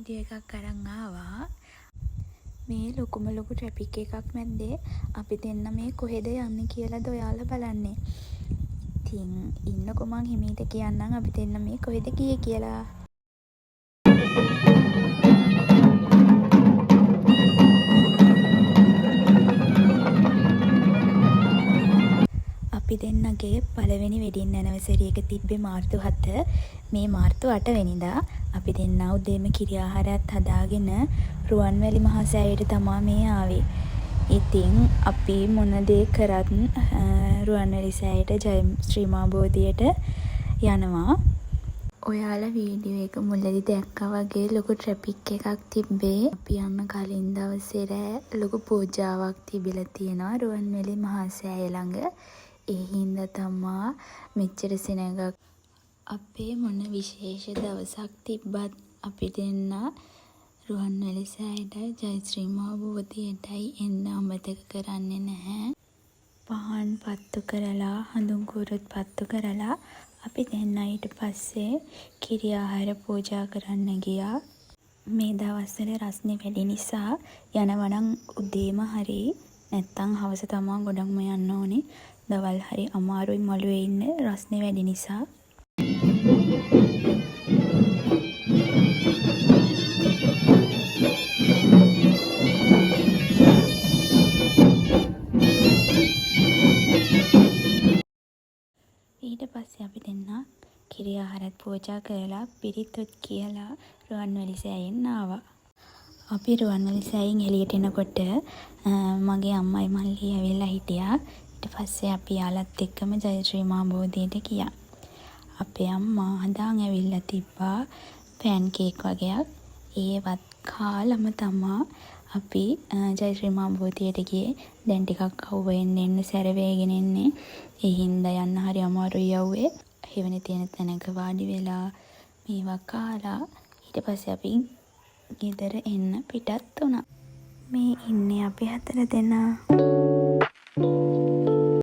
Video එකක් අරන් ආවා. මේ ලොකුම ලොකු ට්‍රැෆික් එකක් මැද්දේ අපි දෙන්න මේ කොහෙද යන්නේ කියලාද ඔයාලා බලන්නේ. ඉතින් ඉන්නකෝ මං හිමීට කියන්නම් අපි දෙන්න මේ කොහෙද ගියේ කියලා. අපි දෙන්නගේ පළවෙනි වෙඩින් ඇනිවර්සරි එක තිබ්බේ මාර්තු 7. මේ මාර්තු 8 වෙනිදා. අපි දෙන්නා උදේම කිරි ආහාරයත් හදාගෙන රුවන්වැලි මහා සෑයට තමා මේ ආවේ. ඉතින් අපි මොන දේ කරත් රුවන්වැලි සෑයට ජය ශ්‍රී මහා බෝධියට යනවා. ඔයාලා වීඩියෝ එක මුලදි දැක්කා වගේ ලොකු ට්‍රැෆික් එකක් තිබ්බේ. අපි යන්න කලින් දවසේ රෑ ලොකු පූජාවක් තිබිලා තියෙනවා රුවන්වැලි මහා සෑය ළඟ. ඒ හින්දා තමා මෙච්චර සෙනඟක්. අපේ මොන විශේෂ දවසක් තිබ්බත් අපි දෙන්නා රුවන්වැලි සෑයටයි ජය ශ්‍රී මහා බෝධියටයි එන්න අමතක කරන්නේ නැහැ. පහන් පත්තු කරලා හඳුන් කූරුත් පත්තු කරලා අපි දෙන්නා ඊට පස්සේ කිරි ආහාර පූජා කරන්න ගියා. මේ දවස්වල රස්නේ වැඩි නිසා යනවා නම් උදේම හරි නැත්තම් හවස තමා ගොඩක්ම යන්න ඕනේ. දවල් හරි අමාරුයි මළුවේ ඉන්න රස්නේ වැඩි නිසා. ඊට පස්සේ අපි දෙන්නා කිරි ආහාරත් පූජා කරලා පිරිතුත් කියලා රුවන්වැලි සෑයෙන් ආවා. අපි රුවන්වැලි සෑයෙන් එළියට එනකොට මගේ අම්මයි මල්ලියි ඇවිල්ලා හිටියා. ඊට පස්සේ අපි එයාලත් එක්කම ජය ශ්‍රී මහා බෝධියට ගියා. අපේ අම්මා හදාන් ඇවිල්ලා තිබ්බා පෑන් කේක් වගයක්. ඒවත් කාලම තමා අපි ජය ශ්‍රී මහා බෝධියට ගියේ. දැන් ටිකක් අවුව එන්න එන්න සැර වේගෙන එන්නේ. ඒ හින්දා යන්න හරි අමාරුයි අවුවේ. හෙවණේ තියෙන තැනක වාඩි වෙලා මේවා කාලා ඊට පස්සේ අපි ගෙදර එන්න පිටත් වුණා. මේ ඉන්නේ අපි හතර දෙනා.